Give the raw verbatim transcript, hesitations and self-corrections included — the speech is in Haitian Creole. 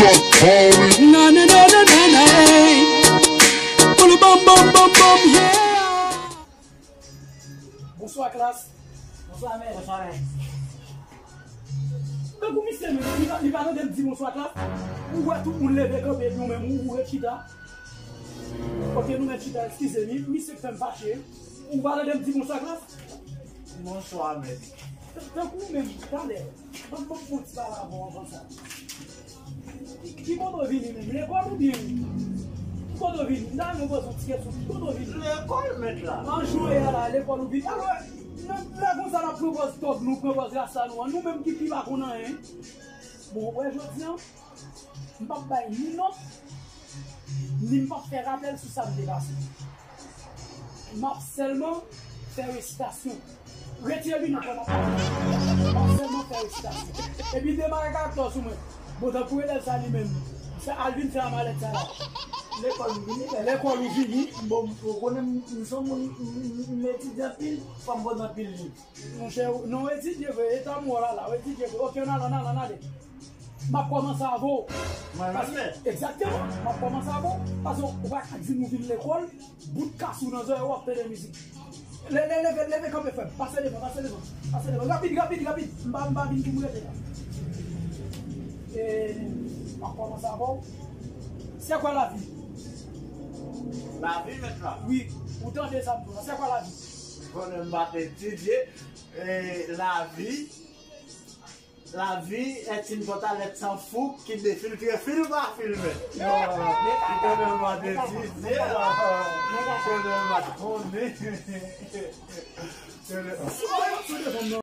Na, na, na, na, na, na, hey. Boulou bam, bam, bam, bam, yeah. Bonswa, klas. Bonswa, mèt. Bonswa, mèt. Tankou misye menm, li pa, li pa tande m di bonswa, klas. Ou wè tout moun leve kanpe, epi ou menm, ou, ou ret chita. Ok, nou mèt chita, eskize m, misye k fè m fache. Ou pa tande m di bonswa, klas? Bonswa, mèt. Tankou ou menm, talè. Ban m, ban m fè yon ti pale avè w anvan sa. Ki, ki kote w vini menm? Lekòl oubyen? Ki kote w vini? M ta renmen poze w ti kesyon. Ki kote w vini? Lekòl, mèt la. An jou a la, lekòl ou vini? Alò, lè, lè konsa n ap pran pòz tòg nou, pran pòz rasta nou an, nou menm ki pi pa konn anyen. Bon, ou wè jodi a, m p ap bay ni nòt, ni m p ap fè rapèl sou sa m te pase. M ap sèlman fè resitasyon. Retire linèt ou, m ap pale. M ap sèlman fè resitasyon. Epi demare karaktè w sou mwen. Bon, tankou elèv sa li menm. Sa Alvin fè a malèt sa la. Lekòl ou vini, men lekòl ou vini. Bon, ou konnen m, m se yon moun, m, m, m etidye anpil, fò m pote anpil liv. Monchè, non, w etidye vre, eta m wè w la la, w etidye vre. Ok, ann ale, ann ale, ann ale. M ap kòmanse avè w. Mwen menm, men. Egzakteman, m ap kòmanse avè w. Paske ou pa ka di m ou vin lekòl, bout kas ou nan zòrèy ou ap tande mizik. Le, le, leve, leve kanpe, frè m. Pase devan, pase devan. Pase devan. Rapid, rapid, rapid. M pa, m pa vin pou m rete la. E, m ap kòmanse avè w. C'est quoi la vie? Lavi, mèt la. Wi, ou tande sa m di w la. C'est quoi la vie? Konnen m pa t etidye. E, lavi. La vie est une boîte à lettres sans fou qui défile, très fil par fil, mais. Non, non, non. Li konnen m pa t etidye, non. Konnen m pa t konnen. Konnen